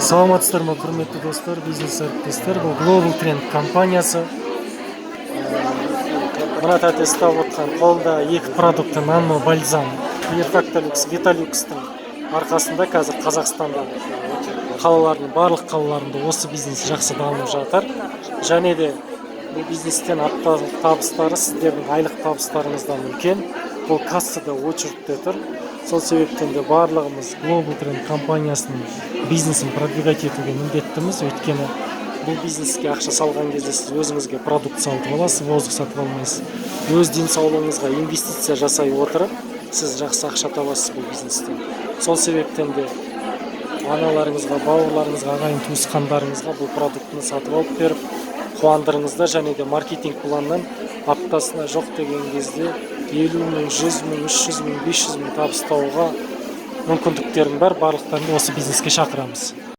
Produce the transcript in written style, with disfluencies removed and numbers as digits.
Саламатсыздар ма, құрметті достар, бизнес әріптестер! Бұл Global Trend компаниясы. Мына тәте ұстап отқан қолында екі продукты, нано бальзам, Перфектолюкс, Виталюкстың арқасында қазір Қазақстанда қалалардың, барлық қалаларында осы бизнес жақсы дамып жатыр. Және де бұл бизнестен апталық табыстары сіздердің айлық табыстарыңыздан үлкен. Бұл кассада очередьте тұр. Сол себептен де барлығымыз Global Trend компаниясының бизнесін продвигать етуге міндеттіміз, өйткені бұл бизнеске ақша салған кезде сіз өзіңізге продукт сатып аласыз, воздух сатып алмайсыз. Өз денсаулығыңызға инвестиция жасай отырып, сіз жақсы ақша табасыз бұл бизнестен. Сол себептен де аналарыңызға, бауырларыңызға, ағайын туысқандарыңызға бұл продуктыны сатып алып беріп қуандырыңыздар. Және де маркетинг планнан аптасына жоқ деген кезде 50 000, 100 000, 300 000, 500 000 табыс табуға мүмкіндіктерің бар. Барлықтарыңды осы бизнеске шақырамыз.